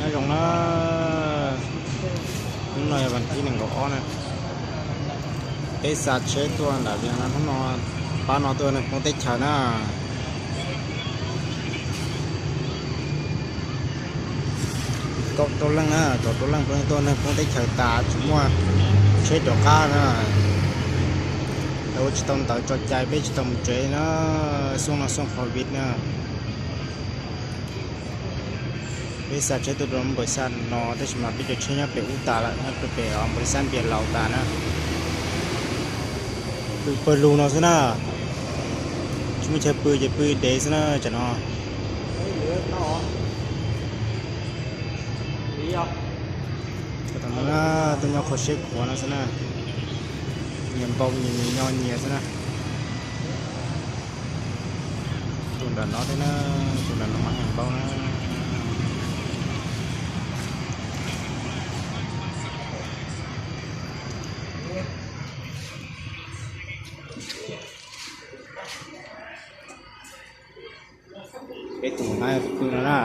Nyob zoo na, hnub no yog vas thib nees nkaum ob na, peb xa tsheb tuaj nram Vias no, hnub no pab no tuaj neeg poob teb chaws na. Kaum rau leej na, kaum rau leej tuaj neeg poob teb chaws tas tsis muaj tsheb rov qab na. Lawv ua tsis tau ntawv tso cai peb tsis tau mus tsev na, xuaj no xuaj covid na. Peb xa tsheb tuaj rau npawm xaj no tab sis mas peb cov tsheb nyob pem ub tas lawm, nyob pem npawm xaj Npias Laus tas na. Pw pawg lug no xwb na, tsis muaj chaw pw ces pw dev xwb na tsam no. Tuaj nyob qhov siab khuav no xwb na, nyias npau nyias nyias nyo nyias xwb na. Tus nram no thiab na, tus nram no mas heev npau na. Peb tus nav pw no na,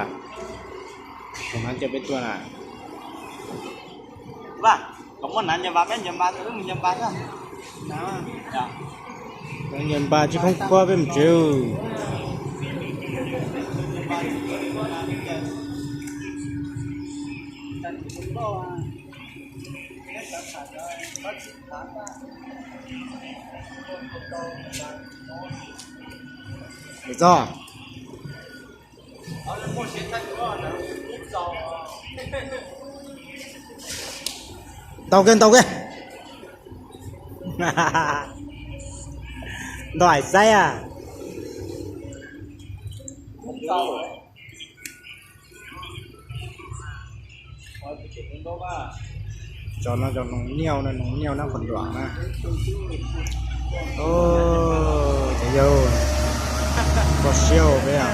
tus nav coj peb tuaj na. Kom muaj nav nce npas peb nce npas, wb mus nce npas xwb. Nce npas tsis khoob khuab peb mus tsev. Txog. Ntaus kiag, ntaus kiag. Ntaus hais xaib a. Cov no cov noog niauj na, noog niauj na, qhov nruam na. Cov yau, koj siab peb a.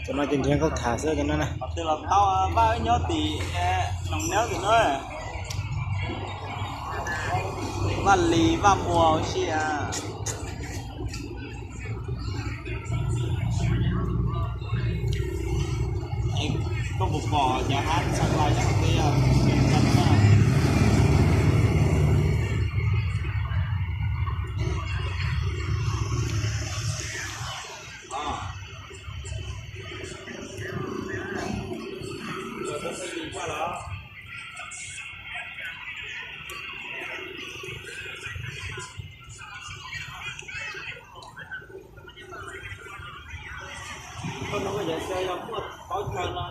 Cov no ces nrhiav nkauj tham xwb cov no na. Vaj nyob tim noog niauj tim no. Vaj Lis, Vaj Muas ua si a. Koj puas pom cov hab txhawv lais nyob hauv peb os? Koj no koj yog xav yog muaj qhov chaw no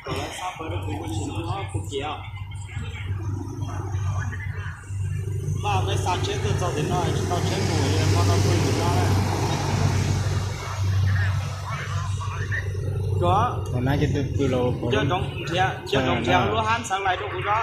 kom lawv xa pawg rau kuv, kuv tsis nyob kuv kiag. Vaj, peb xa tsheb tuaj txog tim no tsis tau tsheb mus, hmo no pw tim no na. Koj, nab ces pw los, nrhiav lub hab txhawv lais rau kuv tso.